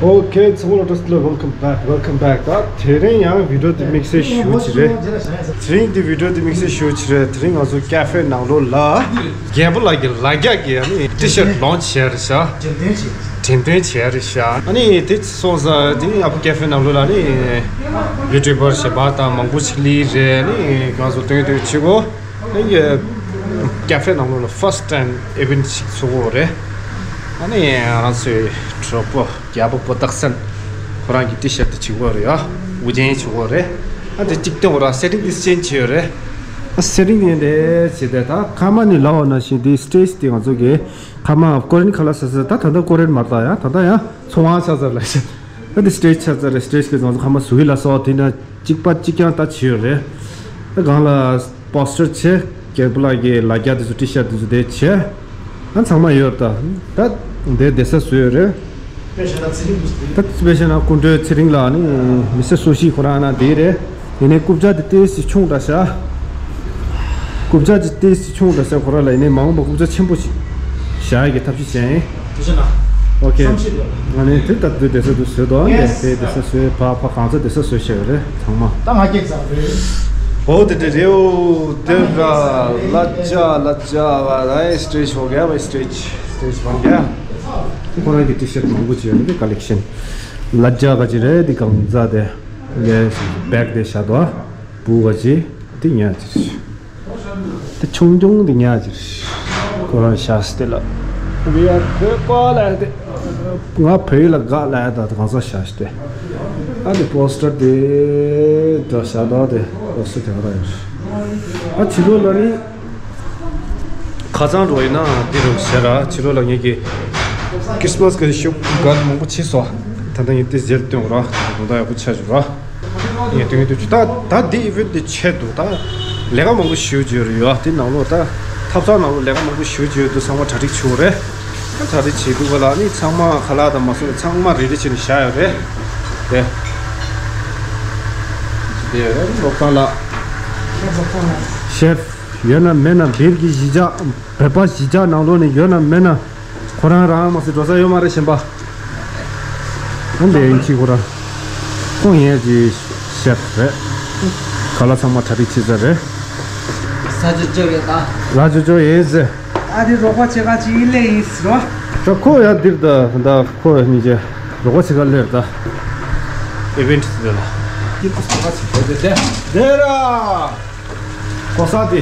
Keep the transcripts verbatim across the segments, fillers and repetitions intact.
Okay, ཚང་མ་ལ་བཀྲ་ཤིས་བདེ་ལེགས། Welcome back, welcome back. ད་དེ་རིང་ཡང་བི་ཌི་ཡོ་འདི་དམིགས་བསལ་ཞུ་ཆི་རེད། དེ་རིང་འདི་བི་ཌི་ཡོ་འདི་དམིགས་བསལ་ཞུ་ཆི་རེད། དེ་རིང་ང་ཚོ་ཀ་ཧྥེ་ནང་ལོགས་ལ་རྒན་པོ་ལགས་ཀྱི་ལ་རྒྱ་གི་ཨ་ནི་ཊི་ཤར་ཊི་ལོན་ཆི་བྱས་རེད་ཤག་འགྲེམས་སྟོན་བྱས་རེད་ཤག་ཨ་ནི་དེ་སོང་ཙང་དེ་ཨ་ཕོ་ཀ་ཧྥེ་ནང་ལོགས་ལ་ཨ་ནི་ཡུ་ཊུབ་པར་གཞན་པ་དང་མང་པོ་ཞིག་སླེབས་རེད། ཨ་ནི་ང་ཚོ་སྟོན་སྟོན་བྱེད་དགོས། ཨ་ནི་ཀ་ཧྥེ་ནང་ལོགས་ལ་ཕར་སི་ཊི་ཊེམ་ཨི་ཝེན་ཊི་ཞིག་ཚུགས་ཀྱི་ཡོད་རེད། ཨ་ནི་ང་ཚོའི་གྲོགས་པོ་རྒྱལ་པོ་པོ་ཏག་སན་ཁོ་རང་གི་ཊི་ཤར་ཊི་དེ་བྱེད་ཀྱི་ཡོད་རེད་ཡ། དབུ་ཅན་བྱེད་ཀྱི་ཡོད་རེད། ཨ་དེ་གཅིག་སྟོན་ར། སེ་ཊིང་དེ་ཅེན་ཇི་བྱས་ཡོད་རེད། ཨ་སེ་ཊིང་དེ་འདྲས་བྱས་ཏེ། ད་ཁ་མ་ནི་ལབ་པ་ནང་བཞིན་དེ་སི་ཊེ་ཇི་དེ་ང་ཚོ་གི་ཁ་མ་ཀོ་རི་ཡན་ཁ་ལར་ས་ས། ད་ད་ལྟ་ཀོ་རི་ཡན་མ་རེད་ད་ཡ། ད་ལྟ་ཡང་ཚོང་བ་ཆགས་ཚར་ལ་ཤི། ད་དེ་སི་ཊེ་ཇི་ཆགས་ཚར་རེད། སི་ཊེ་ཇི་གི་ང་ཚོ་ཁ་མ་བཟོ་གི་ལ་སོགས་དེ་འདྲ་གཅིག་པ་གཅིག་རྐྱང་ད་བྱས་ཡོད་རེད། ད་སྒང་ལ་པོ་སི་ཊར་བྱས། རྒྱལ་པོ་ལགས་ཀྱི་ལ་རྒྱ་དེ་ཚོ་ཊི་ཤར་ཊི་དེ་ཚོ་དེ་བྱས། ཨ་ཚང་མ་ཡོད་ད། ད་དེ་བསྡད་ས་བཟོས་ཡོད་རེད། དཔེ་བཞག་ན་ཚེ་རིང་འདུག་ད་དཔེ་བཞག་ན་སྐུ་མགྲོན་ཚེ་རིང་ལགས་ནི་མི་སེར་སུ་ཤི་ཁོ་རང་ན་དེ་རེད། ཡིན་ནའི་རྐུབ་བཀྱག་དེ་ཏོག་ཙམ་ཆུང་དྲགས་ཤག་རྐུབ་བཀྱག་དེ་ཏོག་ཙམ་ཆུང་དྲགས་ཤག་ཁོ་རང་ལ། ཡིན་ནའི་མ་འོངས་པ་རྐུབ་བཀྱག་ཆེན་པོ་ཞིག་བཞག་ཡག་གི་ཐབས་ཤེས་བྱས་ཡིན། དེ་བཞིན་ན། ཨོ་ཁེ། བསམ་ཤེས་དགོས། ང་ནི་དེ་ལྟར་དུ་བསྡད་ས་དུ་བཟོས་དོ། ཡེས། དེ་བསྡད་ས་བཟོས། ཕ་ཕ་གང་ཚ་བསྡད་ས་བཟོས་བྱས་ཡོད་རེད་ཚང་མ། ད་ང་སྐྱེས་ཚར་རེད། ཨོ་དེ་དེ་རེད། ཨོ་དེ་ར་ལ་ཅ་ལ་ཅ་བ་ར་ཨེ་སི་ཊེ་ཇི་ཧོ་ག་བ་ཨེ་སི་ཊེ་ཇི་སི་ཊེ་ཇི་བ་ག་ཁོ་རང་གི་ཊི་ཤར་ཊི་མང་པོ་བྱས་ཡོད་རེད། ཀ་ལེག་ཤན་ལ་ཅ་ག་ཅི་རེད། དེ་གང་ཚ་དེ་ངའི་བེག་དེ་བཞག་དོ། བུ་ག་ཅི་དེ་ཉག་ཅི་རེད། དེ་ཆུང་ཆུང་དེ་ཉག་ཅི་རེད། ཁོ་རང་བཞག་སྟེ་ལ། We are Bhopal ལབ་དེ། ང་བོད་ལ་དགའ་ལབ་ད་གང་ས་བཞག་སྟེ། ཨ་དེ་པོ་སི་ཊར་དེ་འདྲ་བཞག་ད། དེ་པོ་སི་ཊར་དེ་ག་རང་ཡོད་རེད། ཨ་ཕྱི་ལོགས་ལ་ནི་ཁ་སང་འགྲོ་ཡིན་ན་འདི་རུ་བཞག་ར། ཕྱི་ལོགས་ལ་ངེད་ཀྱི་ཁྲི་སི་མ་སི་གི་ཤོབ་ག་མང་པོ་ཕྱེས་སོང་། ད་ལྟ་ངས་དེ་ཟེར་སྟོན་ར། ད་ལྟ་ཡག་པོ་ཆགས་བྱུང་ར། ངས་དེ་ངས་དེ་ད་ད་འདི་ཨི་ཝེན་ཊི་འདི་ཆེད་དུ་ད་ལས་ཀ་མང་པོ་ཞེ་པོ་ཅིག་ཡོད་རེད་ཡ། དེ་ནང་ལོགས་ད་ཐབ་ཚང་ནང་ལོགས་ལས་ཀ་མང་པོ་ཞེ་པོ་ཅིག་ཡོད་དུས་ཚང་མ་གྲ་སྒྲིག་བྱེད་དགོས་རེད། ད་གྲ་སྒྲིག་བྱེད་དུས་ག་ལ་ནི་ཚང་མ་ཁ་ལག་དང་མ་སོང་ནས་ཚང་མ་རེ་ཌི་བྱས་ནས་བཞག་ཡོད་རེད། དེ་དེ་སློབ་ཁང་ལ་ཤེཕ་ཡོད་ན་མེད་ན། བེར་གྱི་གཞིས་ཆགས་བོད་པ་གཞིས་ཆགས་ནང་ལོགས་ནས་ཡོད་ན་མེད་ན། ཁོ་རང་རང་མ་ཟད་འགྲོ་ས་ཡོད་མ་རེད་གཞན་པ། ཨ་འདི་ཡིན་གཅིག་ཁོ་རང་ཁོང་ཡན་གྱི་ཤེཕ་རེད། ཁ་ལག་ཚང་མ་གྲ་སྒྲིག་བྱས་ཚར་རེད། ས་ཆ་ཅོ་ཡོད་ད། ལ་ཅོ་ཅོ་ཡིན་ཟེར། ཨ་དེ་རོགས་པ་བྱེད་ག་ཅིག་ཡིན་ལེ་ཡིན་ཟེར་རོ། ད་ཁོ་ཡ་འདིར་ད་ད་ཁོ་གཉིས་ཀྱི་རོགས་པ་བྱེད་ག་ལེར་ད། ཨི་ཝེན་ཊི་དེ་ལ། འདི་རོགས་པ་བྱེད་ག་དེ་དེ་དེ་ར། གོ་ས་དེ།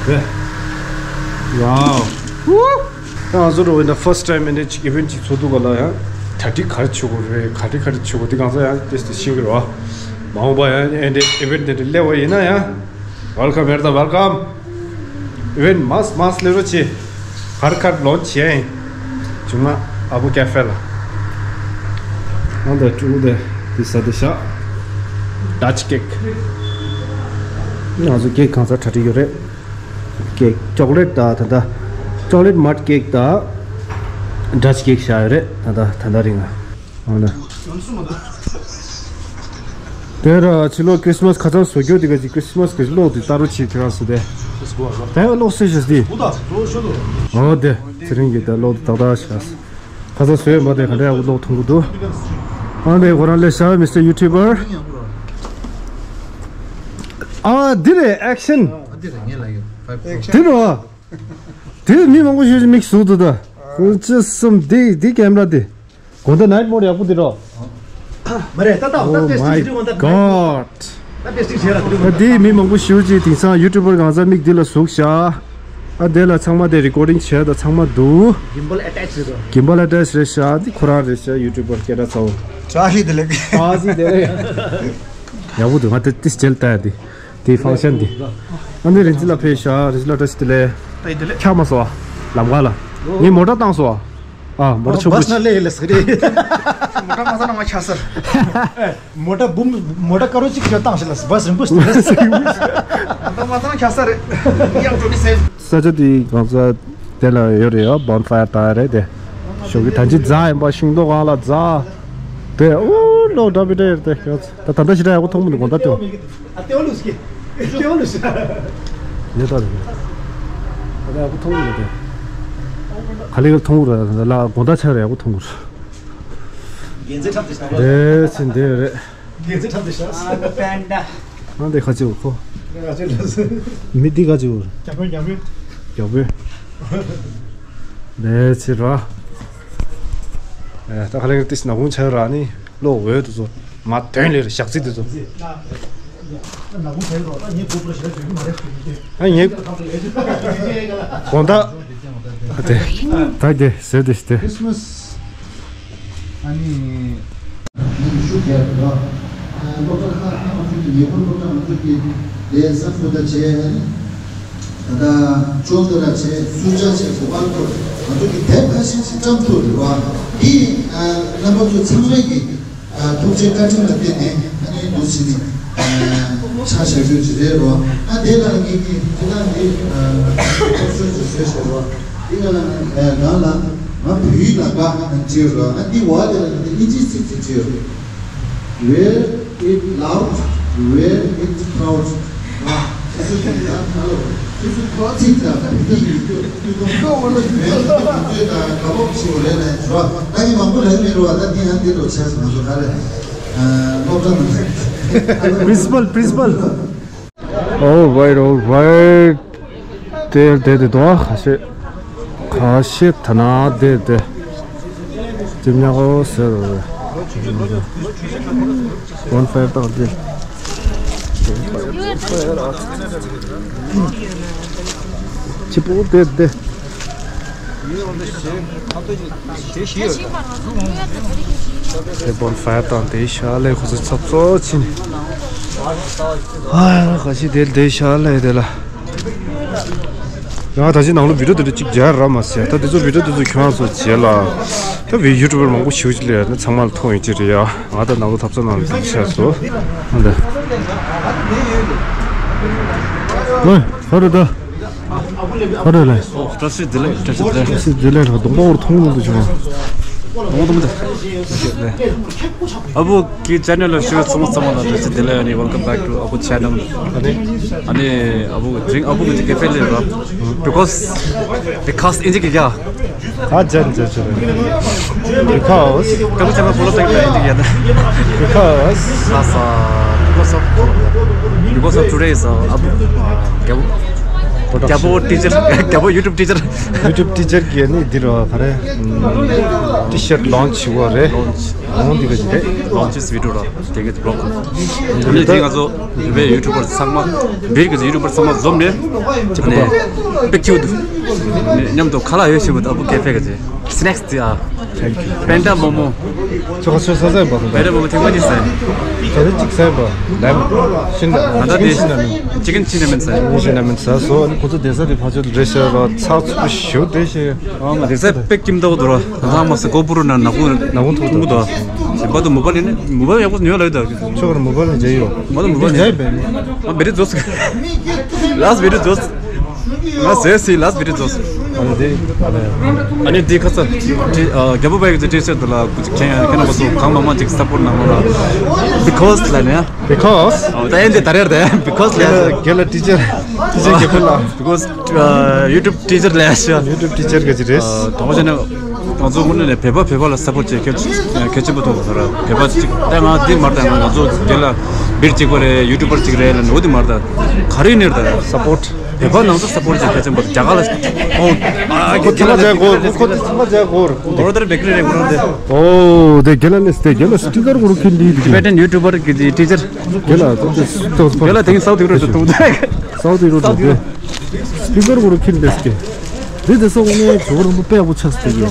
རེད། ཝའོ། ད་ང་ཚོ་འགྲོ་བའི་ད་ཕར་སི་ཊི་ཊེམ་ཨེ་འདྲ་ཅིག་ཨི་ཝེན་ཊི་ཅིག་ཚོགས་འདུ་ག་ལ་ཡང་གྲ་སྒྲིག་ག་རེ་བྱེད་དགོས་རེད། ག་རེ་ག་རེ་བྱེད་དགོས་དེ་གང་ས་ཡང་ཏེ་ཏེ་ཤེས་ཀྱི་རེད་བ། མ་འོངས་པ་ཡང་ཨེ་འདྲ་ཨི་ཝེན་ཊི་དེ་འདྲ་སླེབས་པ་ཡིན་ན་ཡང་ཝེལ་ཀམ་ཝེལ་ཀམ་ཝེལ་ཀམ། ཨི་ཝེན་ཊི་མང་མང་སླེབས་རོགས་བྱེད། གར་གར་ལོན་ཆི་ཡིན། ཆུང་མ་ཨ་བུ་ཀ་ཧྥེ་ལ། ཨ་འདི་ཀྲུ་དེ་དེ་ས་དེ་ཤ། ཌ་ཅི་ཀེག་ང་ཚོ་ཀེག་གང་ས་གྲ་སྒྲིག་ཡོད་རེད། ཀེག་ཅོག་ལེཊ་དང་ད་ལྟ་ཅོག་ལེཊ་མཱཊ་ཀེག་དང་ཌ་ཅི་ཀེག་བཞག་ཡོད་རེད། ད་ལྟ་ད་ལྟ་རིང་ང་། ཨ་ན། དེ་ར་ཕྱི་ལོགས་ཁྲི་སི་མ་སི་ཁ་སང་བཟོ་རྒྱུ་དེ་ག་ཅིག་ཁྲི་སི་མ་སི་གི་གློག་དེ་ལྟ་རོགས་བྱེད་དེ་ག་སུ་དེ། དེ་གློག་སེ་ཤེས་དེ། ཨོ་དེ་ཚེ་རིང་གི་དེ་གློག་དེ་ཏག་ཏག་ཤག་ཁ་སང་བཟོས་ཡོད་མ་དེ་ག་འདྲ་ཡག་པོ་གློག་ཐོན་གི་འདུག་ཨ་ནི་ཁོ་རང་ལས་ཤ་མི་སི་ཊར་ཡུ་ཊུ་བར། ཨ་འདི་རེད་ཨེག་ཤན། འདི་རོ། དེ་མི་མང་པོ་ཞིག་མིག་ཟུག་འདུག་ད། ཁོང་ཅི་གསུམ་དེ་དེ་ཀེམ་ར་དེ། དགོང་དག་ནའིཊ་མོཌ་ཡག་པོ་དེ་འགྲོ། མ་རེད་ད་ད་ད། Oh my God. ད་དེ་མི་མང་པོ་ཞེ་པོ་ཅིག་དེང་སང་ཡུ་ཊུ་བར་གང་ཟག་མིག་འདི་ལ་ཟུག་ཤག་ཨ་དེ་ལ་ཚང་མ་དེ་རི་ཀོར་ཌིང་བྱས་ད་ཚང་མ་འདུག་གིམ་བལ་ཨེ་ཊེཆ་རེད་དོ། གིམ་བལ་ཨེ་ཊེཆ་རེད་ཤག་འདི་ཁོ་རང་རེད་ཤག་ཡུ་ཊུ་བར་སྐད་གྲགས་ཚ་བོ། ཅ་ཧི་དེ་ལེགས། ཨ་ཟི་དེ་རེད། ཡག་པོ་འདུག་ང་དེ་ཏིས་ཇེལ་ལྟ་ཡ་དེ། དེའི་ཕང་ཤན་འདི། ཨ་ནི་རིན་ཆེན་ལ་ཕེབས་ཤག་རིན་ཆེན་ལ་བཀྲ་ཤིས་བདེ་ལེགས། ཨ་ཡི་བདེ་ལེགས། ཆགས་མ་སོང་ཨ། ལམ་ཁ་ལ། ངས་མོ་ཊ་བཏང་སོང་ཨ། ཨ་མོ་ཊ་ཆུང་བ་ཞིག་ལས་ལས་ཟེར་རེད། མོ་ཊ་མ་བཏང་ན་ང་ཆགས་ས་རེད། མོ་ཊ་བུམ་མོ་ཊ་དཀར་པོ་གཅིག་ཁྱོད་བཏང་ཞིག་ལ་བ་རིང་པོ་ཞིག་རེད། མོ་ཊ་མ་བཏང་ན་ཆགས་ས་རེད། ཡང་འགྲོ་མི་ཟེར། ས་ཆ་དེ་གང་ས་དེ་ལ་ཡོད་རེད་ཡ། བོན་ཕ་ཡར་བཏང་ཡ་རེད་དེ། ཞོགས་ཀྱི་ད་ཅི་རྫ་ཡིན་པ་ཤིང་ཏོག་གང་ལ་རྫ། དེ་ཨུ་ལོག་འདྲ་མི་འདྲ་ཡོད་དེ། ད་ད་ལྟ་ཞེ་དྲག་ཡག་པོ་མཐོང་མི་འདུག་དགོང་དག་དེ། ཨ་ཏེའོ་ལུ་སི། ཨ་ཏེའོ་ལུ་སི། ཉེ་ད་རེད། ཨ་ད་ཡག་པོ་མཐོང་གི་རེད་དེ། ག་ལེ་ག་མཐོང་གི་རེད་ལ་དགོང་དག་ཆ་རེ་ཡག་པོ་མཐོང་གི་རེད། རྒྱན་རྩེ་འཁྲབ་དེ་ཤག་དེ་ཚེ་འདི་རེད། རྒྱན་རྩེ་འཁྲབ་དེ་ཤག་ཨ་ད་པན་ད། ཨ་འདི་ཁ་ཅིག་གོ་ཁོ། ང་ཚོ་ལ་སུ། མི་འདི་ཁ་ཅིག་གོ་རྒྱ་བོད་རྒྱ་བོད། རྒྱ་བོད། དེ་ཚེ་ར། ཨེ་ད་ཁ་ལེ་ཏིས་ན་གུང་ཆ་ར་ནི་ལོ་འོད་དུ་ཚོ། མ་དོན་ལེར་ཞག་ཚིག་དུ་ཚོ། ཨ་ངས་དགོང་དག་ཨ་དེ་ད་དེ་ཟེར་དེ་ཞིག་དེ། Christmas ཨ་ནི་ཤུགས་རྒྱག་རོགས། སློབ་གྲྭ་ཁག་ཁག་ང་ཚོ་གི་ཉེ་འཁོར་སློབ་གྲྭ་ང་ཚོ་གི་ལས་བསམ་བློ་ད་བྱས་ཨ་ནི་ད་ལྟ་ཅོ་ཏི་ར་བྱས་སུ་ཅག་བྱས་གོ་བར་ཐོག་ང་ཚོ་གི་དེབ་ཁ་ཤས་ཤིག་བཀྲམ་ཐུབ་རེད་བ། འདི་རྣམ་པ་ཚོ་ཚང་མས་ཀྱི། ཐུགས་རྗེ་བཀའ་དྲིན་ལ་བརྟེན་ནས་ཨ་ནི་འདུག་ཟེར་ནས་ཆ་བཞག་རྒྱུ་ཅིག་རེད་རོ། ཨ་དེ་ལ་ངེད་ཀྱིས་དེ་དང་འདི་ཐོག་སོ་ཅིག་བཟོས་བཞག་རོ། དེ་ག་ལ་ནང་ལ་ང་བོད་ཡིག་ལ་དགའ་ནང་བྲིས་རོ། ཨ་འདི་བ་དེ་ལ་ནི་དབྱིན་ཇིའི་ཚིག་ཅིག་བྲིས་རོ། Wear it loud, wear it proud. Principal, principal. All right, all right. དེ་དེ་དེ་དོ་ཁ་ཤས་ཁ་ཤས་ཐ་ན་དེ་དེ་ཅིམ་ཉག་གོ་ཟེར་རོ། Bonfire དང་དེ། ཅི་པོ་དེ་དེ། དེ་Bonfire དང་དེ་ཤ་ལས་ཁོ་ཚོ་ཚབ་ཚོ་ཕྱིན། ཨ་ཁ་ཤས་དེ་དེ་ཤ་ལས་དེ་ལ། ཡང་ད་ཅི་ནང་ལོ་video དེ་འདྲ་གཅིག་མཇལ་རག་མ་སོང་། ད་དེ་ཚོ་video དེ་ཚོ་ཁྱོད་རང་ཚོ་མཇལ་ལ། ད་བི་YouTuber མང་པོ་ཞིག་ཅིག་སླེབས་ན་ཚང་མ་ལ་མཐོང་ཡོད་ཀྱི་རེད་ཡ། ང་ད་ནང་ལོ་ཐབ་ཚང་ནང་ལ་འདུག་ཆགས་སོ། ཨ་ད། ཨོ་ཧོ་རེད་ད། ཨོ་རེད་ལེ། ཨོ་བཀྲ་ཤིས་བདེ་ལེགས། བཀྲ་ཤིས་བདེ་ལེགས། བཀྲ་ཤིས་བདེ་ལེགས་ར་གདོང་པ་འོར་མཐོང་མྱོང་འདུག་བྱུང་། གདོང་པ་མཐོང་མི་འདུག་ཨ་བུ་གི་channel ལ་ཞུ་བའི་ཚོགས་མི་ཚང་མ་ལ་བཀྲ་ཤིས་བདེ་ལེགས། ཨ་ནི་welcome back to our channel. ཨ་ནི་ཨ་ནི་ཨ་བུ་རིང་ཨ་བུ་གི་ཀེ་ཧྥེ་ལ་ར། Because because ཨིན་ཇི་གི་ཡ། ཁ་ཅན་ཅན་ཅན། Because because because because of today is ཨ་བུ་རྒྱ་བོ་རྒྱ་བོ་teacher རྒྱ་བོ་YouTube teacher YouTube teacher གི་ནི་འདི་ར་ག་རེ། T-shirt launch བྱས་པ་རེད། Launch འོང་འདི་ག་ཅི་རེད། Launch video ར་དེ་ག་vlog ཨ་ནི་དེ་ང་ཚོ་བོད་པའི་YouTuber ཚང་མ་བོད་ཀྱི་YouTuber ཚང་མ་འཛོམས་ནས་ཨ་ནི་པེ་ཁྱུ་དུ་མཉམ་དུ་ཁ་ལག་ཡོད་ཞེས་པ་ཨ་བུ་ཀེ་ཧྥེ་ག་ཅི་snacks དེ་ཨ། Thank you. པན་ད་མོ་མོ། ཁྱོད་ཁ་ཚོད་ས་ས་ཡིན་པ་དང་། པན་ད་མོ་མོ་ཐེངས་མ་གཉིས་ཟ་ཡིན། ད་རེས་གཅིག་ཟ་ཡིན་པ། ལམ་ཤིན་ད། ད་ལྟ་དེ་ཅི་ཀན་ཤིན་ད་མིན་ཟ་ཡིན། ཤིན་ད་མིན་ཟ་སོ་ཨ་ནི་ཁོ་ཚོ་བསྡད་ས་དེ་ཕ་ཆོས་རེད་ཤག་ར་ཚགས་ཚུད་པོ་ཞེ་པོ་རེད་ཤག་ཨ་མ་རེད་ས་པེ་ཀིམ་ཏོག་དུ་ར་ད་ཐང་མ་སི་གོ་པུ་རུ་ན་ནག་པོ་ནག་པོ་ཐུག་ཐུག་དོ། ཞིམ་པ་དུ་མོ་པ་ལི་ནི་མོ་པ་ཡག་པོ་ཉོ་ལ་ཡོད་ད། ཁྱོད་ཀར་མོ་པ་ལི་ཇེ་ཡོ། མ་དུ་མོ་པ་ལི་ཇེ་ཡོ། ཨ་བེ་རི་ཛོས། ལཱསི་བེ་རི་ཛོས། ང་ཟེར་སི་ལཱསི་བེ་རི་ཛོས། ཨ་ནི་དེ་ཨ་ནི་དེ་ཁ་ཚ་ཏི་ཨ་རྒྱལ་པོ་པའི་གི་ཏི་ཤར་ཊི་ལ་ཁྱེད་ཁྱེད་རྣམ་པ་ཚོ་གང་མང་མང་ཅིག་སཔོར་གནང་རོགས་ལ། Because ལ་ནས། Because ཨོ་ད་ཨེ་འདི་ད་རེར་དེ་because ལ། རྒན་ལགས་teacher teacher རྒྱལ་པོ་ལགས། Because YouTube teacher ལ་ཤ། YouTube teacher ག་ཅི་རེད། དོགས་ཅན་ང་ཚོ་དངོས་གནས་ནས་བོད་པ་བོད་པ་ལ་སཔོར་བྱེད་གལ་གལ་ཆེན་པོ་མཐོང་སོང་ར། བོད་པ་ཅིག་ད་ང་འདི་མར་ད་ང་ང་ཚོ་རྒན་ལགས་བིར་གཅིག་པ་རེད། YouTuber གཅིག་རེད་ལ་འོ་འདི་མར་ད་ག་རེ་ནས་ད་support བོད་པ་ནང་ཚོ་སཔོར་བྱེད་གལ་ཆེན་པོ་རྒྱ་གར་ལ་ཨོ་ཁོ་ཚང་མ་མཇལ་དགོས། ཁོ་ཚང་མ་མཇལ་དགོས། ལོ་ར་དར་བེ་ཀ་རི་རེད་ཁོ་རང་དེ། ཨོ་དེ་རྒན་ལགས་ནས་དེ་རྒན་ལགས་speaker གུ་རུ་ཁྱེར་འདི་དེ། Tibetan YouTuber གི་teacher རྒན་ལགས་དེ་དེ་speaker གུ་རུ་ཁྱེར་འདི་སྐད། speaker གུ་རུ་ཁྱེར་འདི་སྐད། དེ་དེ་སོགས་ནས་ཇོ་རང་པོ་དཔེ་ཡག་པོ་ཆགས་སུ་དེ་གི་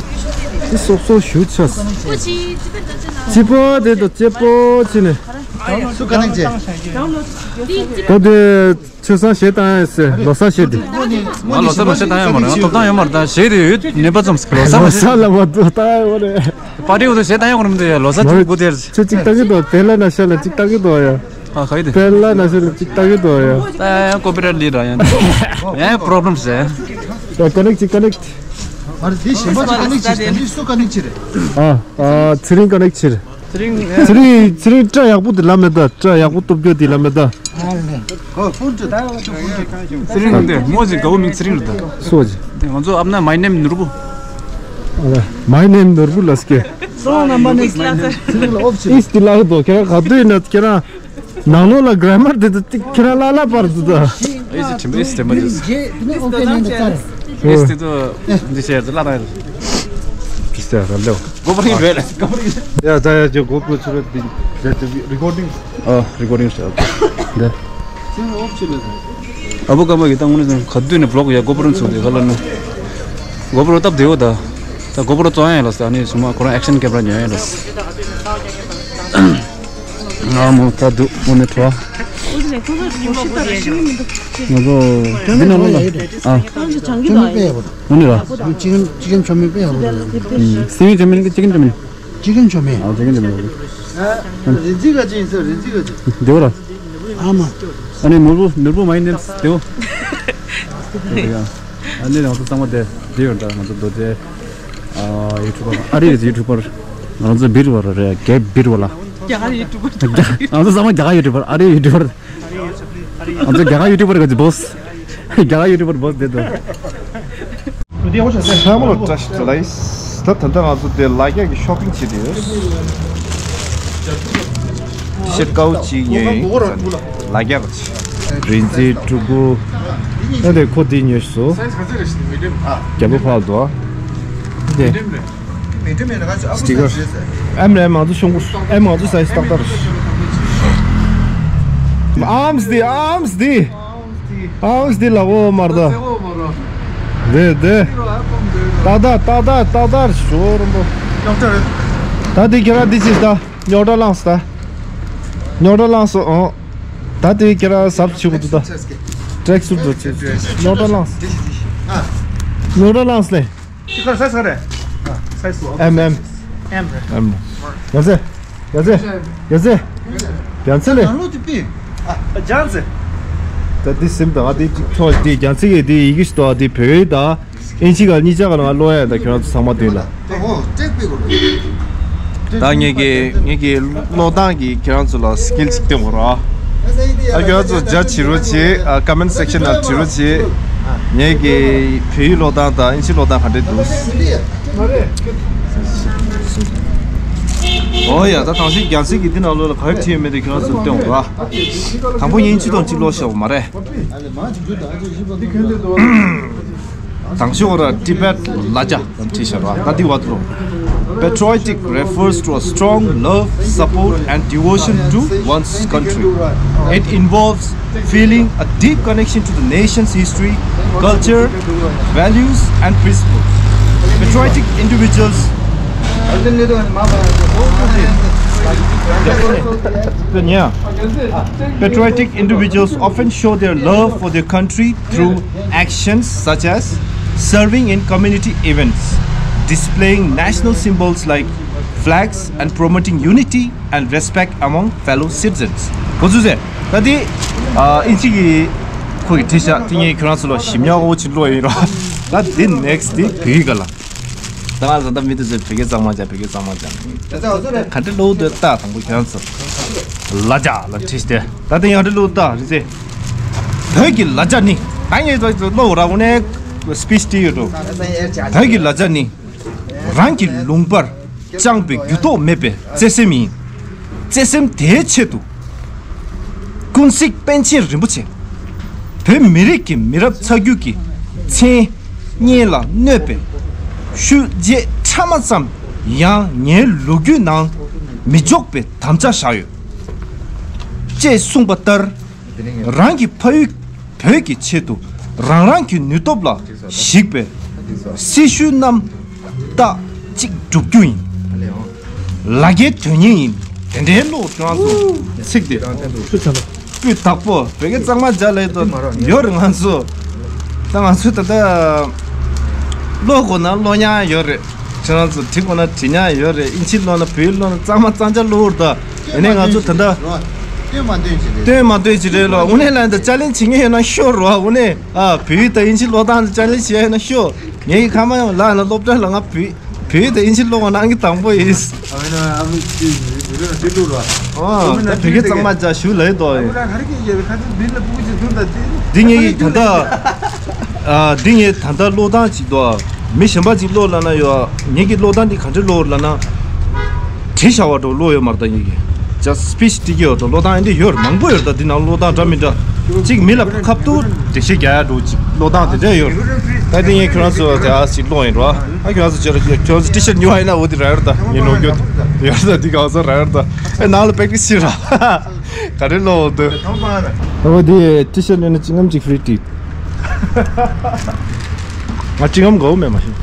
དེ་སོགས་སོགས་ཞུ་ཆགས་སུ། སྐྱིད་པོ་དེ་དང་སྐྱིད་པོ་བྱས་ནས། སུ་ཀ་ནེག་བྱས། ད་དེ། ཆོས་བཟང་གཞས་བཏང་ཡ་ཟེར་ལོ་གསར་གཞས་དེ། ང་ལོ་གསར་མ་གཞས་བཏང་ཡ་མ་རེད། ང་ཐོབ་ཐང་ཡོད་མ་རེད། ད་གཞས་དེ་ཡོད་ནད་པ་ཙམ་ཟེར་ལོ་གསར་མ་ལོ་གསར་ལ་མ་གཏོགས་བཏང་ཡ་མ་རེད། པར་ཊི་འོ་དེ་གཞས་བཏང་ཡ་མ་རེད་མི་འདུག་ཡ། ལོ་གསར་མ་ཆུ་ཆུ་གཅིག་བཏང་གི་འདུག་དེ་ལ་ན་ཤ་ལ་གཅིག་བཏང་གི་འདུག་ཡ། ཨ་ཁ་ཡི་དེ། དེ་ལ་ན་ཤ་ལ་གཅིག་བཏང་གི་འདུག་ཡ། ད་ཡང་ཀོ་པི་རའེ་ཊི་ལི་ར་ཡང་ཡང་པོ་རོབ་ལེམ་ཟེར། ཡ་ཀ་ནེག་ཅིག་ཀ་ནེག་མ་རེད་དེ་གཞན་པ་ཅིག་ཀ་ནེག་བྱས། ད་འདི་སུ་ཀ་ནེག་བྱས་རེད། ཨ་ཨ་ཚེ་རིང་ཀ་ནེག་བྱས་རེད། ཚེ་རིང་། ཚེ་རིང་ཚེ་རིང་སྐྲ་ཡག་པོ་དེ་ལབ་མེད་ད། སྐྲ་ཡག་པོ་གཏུབ་རྒྱུ་དེ་ལབ་མེད་ད། ཚེ་རིང་དེ་མོ་ཞིག་དགའ་བོ་མིང་ཚེ་རིང་རེད་ད། སུ་ཞིག་དེ་ང་ཚོ་ཨ་མ་ན་my name ནོར་བུ། My name Norbulaske. Is the loud dog. ཁྱེད་རང་ག་དུས་ན་ཁྱེད་རང་ནང་ལོགས་ལ་grammar དེ་ཚོ་ཏིག་ཁྱེད་རང་ལ་ལ་པར་དུ་ད། Is it him? Is the money? Is the འདི་བྱས་ལ་ན། Is the ར་ལེའོ། ཡ་ད་ཡ་ཇོ་GoPro ཚུར་དེ་recording. ཨ་recording ཨ་བུ་ཀ་མ་གི་ད་དངོས་གནས་ག་དུས་ནས་vlog ཡ་GoPro ཚུར་དེ་ག་ལ་ནི། GoPro སྟབས་བདེ་བོ་ད། ད་GoPro བཙོང་ཡ་ལ་ས་ནི་སུ་མ་ཁོ་རང་action camera ཉོ་ཡ་ལ་ས། ང་མོ་ད་དུ་མོ་ནས་ཁྲོ། ང་ཚོ་འདི་ནང་ལ་ཨ། མོ་ནས་ར། chicken chicken chow mein དཔེ་ཡག་པོ་འདུག་སི་ཝིཌ་chow mein གི་chicken chow mein། chicken chow mein ཨ་chicken chow mein། རིན་ཆེན་ག་ཅིག་ཡིན་ས་རིན་ཆེན་ག་ཅིག་དེ་བོ་ར། ཨ་མ། ཨ་ནི་ནོར་བུ་ནོར་བུ་my name དེ་བོ། ཨ་ནི་ང་ཚོ་ཚང་མ་དེ་དེ་ཡོད་འདྲ་ང་ཚོ་རྡོ་རྗེ། ཨ་YouTuber ཨ་རི་YouTuber ང་ཚོ་བིར་བ་ར་རེད་རྒྱ་བིར་བ་ལ། རྒྱ་གར་YouTuber ང་ཚོ་ཚང་མ་རྒྱ་གར་YouTuber ཨ་རི་YouTuber ང་ཚོ་རྒྱ་གར་YouTuber ག་ཅི་boss རྒྱ་གར་YouTuber boss དེ་དོ། ཚང་མ་ལ་བཀྲ་ཤིས་བདེ་ལེགས། ད་ད་ལྟ་ང་ཚོ་དེ་ལ་རྒྱ་གི་shopping བྱེད་དེ་ཡོད། T-shirt དཀར་པོ་གཅིག་ཉོས་ཡིན། ལ་རྒྱ་གི་རིན་ཆེན་ཕྲུ་གུ། ཨ་དེ་ཁོ་དེ་ཉོས་སོ། རྒྱ་པོ་ཕག་འདུག་ཨ། དེ། Sticker. M ལས་ང་ཚོ་ཤོང་གུ། M ང་ཚོ་size ཏག་ཏག་རེད། Arms དེ་arms དེ། arms དེ་ལ་འོ་མར་ད། དེ་དེ། ཏག་ཏག་ཏག་ཏག་ཏག་ཏག་ཞོ་རོམ་པོ། ད་དེ་ཁྱེད་རང་འདི་ཅིག་ད་རྙོག་དྲ་ལངས་ད། རྙོག་དྲ་ལངས་སོ་ཨོ། ད་དེ་ཁྱེད་རང་གཟབ་བྱེད་དགོས་འདུག་ད། track suit དུ་རྙོག་དྲ་ལངས། རྙོག་དྲ་ལངས་ལེ། ཁྱི་ཁར་ས་ས་རེད། ཨ་ས་སུ། M M M རེད། M ཡ་ཚེ། ཡ་ཚེ། ཡ་ཚེ། རྒྱ་ཚེ་ལེ། ནང་ལོགས་དེ་པི། ཨ་རྒྱ་ཚེ། ད་འདི་སིམ་དང་ཨ་འདི་ཁྱོད་འདི་རྒྱ་ཚེ་གི་འདི་ཡི་གེ་ཞིག་ཏོ་ཨ་འདི་བོད་ཡིག་དང་ཨིན་ཇི་ག་གཉིས་ཆ་ག་ལ་ང་ཀློག་ཡ་ད་ཁྱོད་རང་ཚོ་ཚང་མ་འདུན་ལ། ད་ངེད་ཀྱི་ངེད་ཀྱི་ཀློག་སྟངས་ཀྱི་ཁྱེད་རང་ཚོ་ལ་skill ཅིག་སྟོན་དགོས་ར། ཨ་ཁྱོད་ཚོ་རྒྱ་བྱེད་རོགས་བྱེད། ཨ་comment section ལ་བྲིས་རོགས་བྱེད། ངེད་ཀྱི་བོད་ཡིག་ཀློག་སྟངས་དང་ཨིན་ཇི་ཀློག་སྟངས་ག་འདྲས་འདུག་ཨོ་ཡ་ད་དང་ཤིང་རྒྱ་མཚན་གྱི་འདི་ནང་ལོགས་ལ་ག་རེ་བྲིས་ཡོད་མེད་དེ་ཁྱོད་རང་ཚོ་སྟོན་དགོས་ར། དང་པོ་ངས་ཨིན་ཇི་དང་གཅིག་ཀློག་ཤོག་མ་རེད། དང་ཤོག་ར་Tibet ལ་རྒྱ། བྲིས་བཞག་ར། ད་འདི་བ་དུ། Patriotic refers to a strong love, support, and devotion to one's country. It involves feeling a deep connection to the nation's history, culture, values, and principles. Patriotic individuals. Patriotic individuals often show their love for their country through actions such as serving in community events, displaying national symbols like flags, and promoting unity and respect among fellow citizens. གོ་ཚུལ་ཟེར། ད་དེ་ཨིན་ཇི་གི་ཁོ་གི་བྲིས་ཤག་དེ་ངས་ཁྱོད་རང་ཚོ་ལ་ཞིབ་ཉག་འོ་ཆི་ཀློག་ཡིན་རོ། ད་དེ་next དེ་བོད་ཡིག་ག་ལ། ད་ང་ཚོ་ད་མི་དེ་ཚོས་བོད་སྐད་གཙང་མ་བྱ་བོད་སྐད་གཙང་མ་བྱ། ག་འདྲ་ཀློག་འདོད་ལྟ་དང་པོ་ཁྱོད་རང་ཚོ། ལ་རྒྱ་ལ་བྲིས་ཏེ། ད་དེ་ཡང་འདྲ་ཀློག་ལྟ་རེད་ཟེར། བོད་ཀྱི་ལ་རྒྱ་ནི། ད་ངས་ཚོ་ཀློག་ར་འོ་ནས་speech དེ་ཡོད་འགྲོ། བོད་ཀྱི་ལ་རྒྱ་ནི། རང་གི་ལུང་པར་བཅངས་པའི་འགྱུར་ལྡོག་མེད་པའི་བརྩེ་སེམས་ཡིན། བརྩེ་སེམས་དེའི་ཆེད་དུ། ཀུན་གཟིགས་པཎ་ཆེན་རིན་པོ་ཆེ། བོད་མི་རིགས་ཀྱི་མི་རབས་ཚ་རྒྱུད་ཀྱི་མཚན་སྙན་ལ་གནོད་པའི་ཤུལ་རྗེས་ཕྲ་མ་ཙམ་ཡང་ངའི་ལོ་རྒྱུས་ནང་མི་འཇོག་པའི་དམ་བཅའ་བཞག་ཡོད། ཅེས་གསུངས་པ་ལྟར། རང་གི་ཕ་ཡུལ་བོད་ཀྱི་ཆེད་དུ་རང་རང་གི་ནུས་སྟོབས་ལ་གཞིགས་པའི་སྲི་ཞུའི་རྣམ་རྟགས་གཅིག་བསྒྲུབ་རྒྱུ་ཡིན། ལ་རྒྱའི་དོན་སྙིང་ཡིན། དེ་འདྲའི་བློ་ཁྱོད་རང་ཚོ་ཚིག་དེ་སྤུས་དག་པོ་བོད་སྐད་གཙང་མ་རྒྱག་ལས་དོ་ཡོད་རེད་ང་ཚོ། ད་ང་ཚོ་ད་ལྟ་ཀློག་དགོས་ན་ཀློག་མྱངས་ཡོད་རེད། ཁྱེད་རང་ཚོ་བྲིས་དགོས་ན་བྲིས་མྱངས་ཡོད་རེད། ཨིན་ཇི་ཀློག་ན་བོད་ཡིག་ཀློག་ན་གཙང་མ་གཙང་རྐྱང་ཀློག་རེད་ད། ཡིན་ནའི་ང་ཚོ་ད་ལྟ་སྟོན་མ་སྟོན་ཅི་རེད། སྟོན་མ་སྟོན་ཅི་རེད་ལོ། དངོས་གནས་ལ་ད་ཅ་ལེན་བྱེད་མཁན་ཡོད་ན་ཤོག་རོགས། དངོས་གནས་ཨ་བོད་ཡིག་དང་ཨིན་ཇི་ཀློག་སྟངས་ལ་ཅ་ལེན་བྱེད་ཡ་ཡོད་ན་ཤོག་ངེད་ཀྱི་ཁ་མ་ཡོང་ལ་ན་སློབ་གྲྭ་ལ་ང་བོད་བོད་ཡིག་དང་ཨིན་ཇི་ཀློག་པ་ནང་གི་དང་པོ་ཡིན། ཨ་ཝེ་ན་ཨ་མི་ཅི་རེད་ལོ་ར། ཨོ་ད་བོད་སྐད་གཙང་མ་ཅག་ཞུ་ལ་ཡོད་དོ། ཨ་ཝེ་ན་ག་རེ་སྐད་རྒྱབ་ཁ་ཚིག་འདི་ལ་སྤུ་གུ་ཅིག་འདུག་ད་དེ། འདི་ངེད་ཀྱི་ད་ལྟ་ཨ་འདི་ངས་ད་ལྟ་ཀློག་སྟངས་ཅིག་འདུག་མི་གཞན་པ་ཅིག་ཀློག་ལབ་ན་ཡོད། ངེད་ཀྱི་ཀློག་སྟངས་འདི་ག་འདྲ་ཀློག་ལབ་ན། བྲིས་བཞག་པ་འདྲ་ཀློག་ཡོད་མ་རེད་ད། ངེད་ཀྱི་just speech འབྲི་གི་ཡོད་དོ། ཀློག་སྟངས་འདི་ཡོད་མང་པོ་ཡོད་རེད་ད། འདི་ནང་ཀློག་སྟངས་འདྲ་མི་འདྲ་ཅིག་མི་ལ་ཁ་ཐུག་འགྲེལ་བཤད་རྒྱག་ཡ་འདྲ་ཅིག་ཀློག་སྟངས་དེ་འདྲ་ཡོད་རེད། ད་འདི་ངས་ཁྱོད་རང་ཚོ་དེ་ཨ་ཅིག་ཀློག་ཡིན་རོ། ཨ་ཁྱོད་རང་ཚོ་ཁྱོད་རང་ཚོ་ཊི་ཤར་ཉོ་བ་ཡིན་ན་འོ་འདི་རག་ཡོད་རེད་ད། ངས་ནོར་རྒྱུ་ཡོད་རེད་ད། འདི་གང་ཟག་རག་ཡོད་རེད་ད། ཨེ་ནང་ལ་པེག་ཊི་སི་བྱེད་ར། ག་རེ་ཀློག་འོ་འདི། ཨོ་འདི་ཊི་ཤར་ཉོས་ན་ཅི་ངམ་ཅིག་ཧྥི་རི་ཊི། ང་ཅི་ངམ་དགའ་བོ་མེད་མ་ཤེས།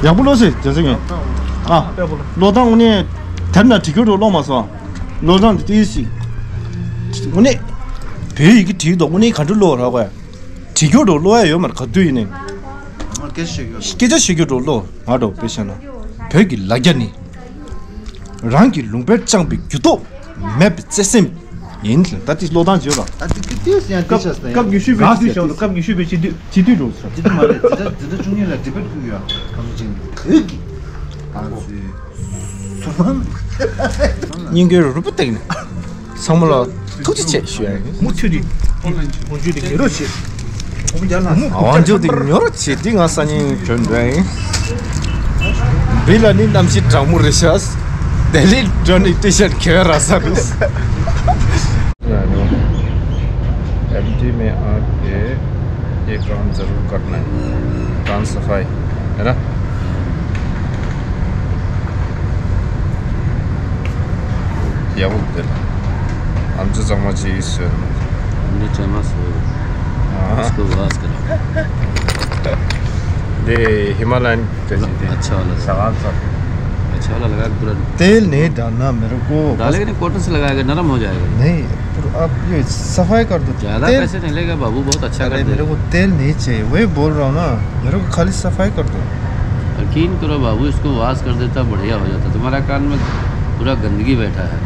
ཡག་པོ་ཀློག་ཤེས་བྱས་ཟེར་ངས། ཨ། ཀློག་སྟངས་དངོས་གནས་དེབ་ནང་བྲིས་རྒྱུ་འདྲ་ཀློག་མ་སོང་། ཀློག་སྟངས་དེ་ཏིས་ཤིག་དངོས་གནས་བོད་ཡི་གེ་བྲིས་འདུག་དངོས་གནས་ག་འདྲ་ཀློག་ར་བས། བྲིས་རྒྱུ་འདྲ་ཀློག་ཡ་ཡོད་མ་རེད་ག་དུས་ཡིན་ནའི། སྐད་ཆ་བཤད་རྒྱུ་འདྲ་ཀློག་ང་འདྲ་བས་བཤད་ན། བོད་ཀྱི་ལ་རྒྱ་ནི། རང་གི་ལུང་པར་བཅངས་པའི་རྒྱུ་སྟོབས་མེད་པའི་བརྩེ་སེམས་ཡིན། ད་ཏིས་ཀློག་སྟངས་བརྗོད་ལ། ད་ཏི་ཀི་ཏིས་ཡང་ཏི་ཤ་སྟེ། སྐབས་ཉི་ཤུ་པའི་སྤྱི་འཐུས་བྱུང་དུས། སྐབས་ཉི་ཤུ་པའི་སྤྱི་འཐུས་སྤྱི་འཐུས་འགྲོ་ས། ཏི་ཏི་མ་རེད། འཛིན་གྲྭ་འཛིན་གྲྭ་བཅུ་གཉིས་ལ་ཌི་བེཊ་ཁུག་ཡོད། གང་ཅིན་བོད་ཀྱི་ང་ཚོའི་སུ་མང་སྙིང་གི་རུས་པ་བཏེགས་ནས། ཚང་མ་ལ་ཐུགས་རྗེ་ཆེ་ཞུ་ཡ་ཡིན། མུ་མཐུད་དེ་དབང་ཆུ་དེ་ཉོ་རོགས་བྱེད། དབང་ཆུ་དེ་ཉོ་རོགས་བྱེད། འདི་ང་སང་ཉིན་གྱོན་འགྲོ་ཡིན། འདི་ལ་ནི་གནམ་གཤིས་གྲང་མོ་རེད་ཤག་ལྡི་ལི་འགྲོ་ནི་ཏི་ཤར་གྱོན་རག་ས་རེད། एमटी में आके ये काम जरूर करना है। कान सफाई, है ना? ཡག་པོ་འདུག་ལ། ཨམ་ཅོག་གཙང་མ་བྱེད་ཀྱི་ཟེར། हमने चना से इसको वाश करा। दे हिमालयन कैसे थे? अच्छा वाला। सवाल सर। अच्छा वाला लगा पूरा। तेल नहीं डालना मेरे को। डालेगा नहीं, कॉटन से लगाएगा, नरम हो जाएगा। नहीं, पर आप ये सफाई कर दो। ज़्यादा तेल पैसे नहीं लेगा बाबू, बहुत अच्छा कर देगा। मेरे को तेल नहीं चाहिए, वही बोल रहा हूँ ना। मेरे को खाली सफाई कर दो। यकीन करो बाबू, इसको वॉश कर देता, बढ़िया हो जाता। तुम्हारा कान में पूरा गंदगी बैठा है।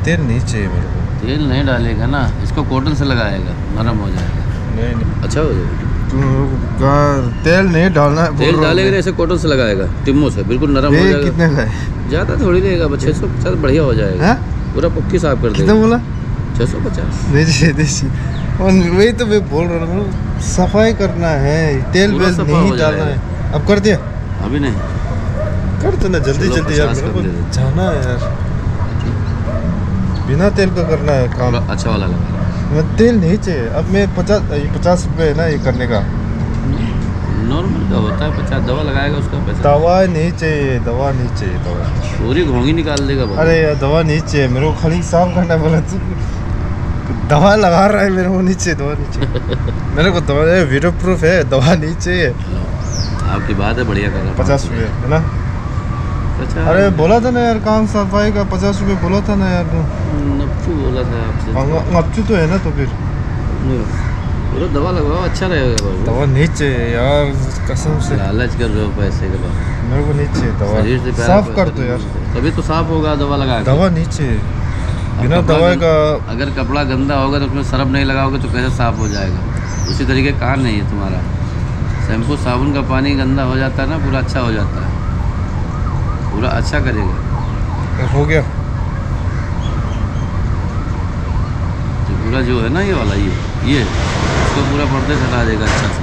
तेल नहीं चाहिए मेरे को। तेल नहीं डालेगा ना, इसको कॉटन से लगाएगा, नरम हो जाएगा। नहीं, नहीं। अच्छा हो जाएगा। तुम लोग का तेल नहीं डालना है बोल रहा हूँ। तेल डालेगा ना, ऐसे कॉटन से लगाएगा, टिम्मो से, बिल्कुल नरम हो जाएगा। कितने का है? ज़्यादा थोड़ी लेगा, बस छः सौ पचास, बढ़िया हो जाएगा। हैं? पूरा पक्की साफ कर देगा। कितना बोला? छः सौ पचास। नहीं जी, नहीं जी। और वही तो मैं बोल रहा हूँ, सफाई करना है, तेल वेल नहीं डालना है। अब कर दिया? अभी नहीं। कर दो ना जल्दी जल्दी यार, मेरे को जाना है यार। बिना तेल का करना है काम। अच्छा वाला लगा। मैं तेल नहीं चाहिए। अब मैं पचास, ये पचास रुपये है ना ये करने का। नॉर्मल का होता है पचास, दवा लगाएगा उसका पैसा। दवा नहीं चाहिए, दवा नहीं चाहिए, दवा। पूरी घोंगी निकाल देगा बाबू। अरे यार, दवा नहीं चाहिए मेरे को, खाली साफ करना बोला तू। दवा लगा रहा है, मेरे को नहीं चाहिए, दवा नहीं चाहिए। मेरे को दवा, ये वीडियो प्रूफ है, दवा नहीं चाहिए। आपकी बात है, बढ़िया कर रहा है। पचास रुपये, है ना? अच्छा। अरे, बोला था ना यार, कान सफाई का पचास रुपये बोला था ना यार तू। नपचू बोला था आपसे। हाँ, नपचू तो है ना तो फिर। नहीं। बोलो, दवा लगवाओ, अच्छा रहेगा बाबू। दवा नहीं चाहिए यार, कसम से। लालच कर रहे हो पैसे के बाद। मेरे को नहीं चाहिए दवा। शरीर से प्यार साफ कर दो यार। तभी तो साफ होगा दवा लगा के। दवा नहीं चाहिए। बिना दवाई का। अगर कपड़ा गंदा होगा तो उसमें सरफ नहीं लगाओगे तो कैसे साफ हो जाएगा? उसी तरीके कान नहीं है तुम्हारा। शैम्पू साबुन का पानी गंदा हो जाता है ना, पूरा अच्छा हो जाता है, पूरा अच्छा करेगा। हो गया। तो पूरा जो है ना ये वाला, ये ये इसको पूरा पर्दे से हटा देगा अच्छा से।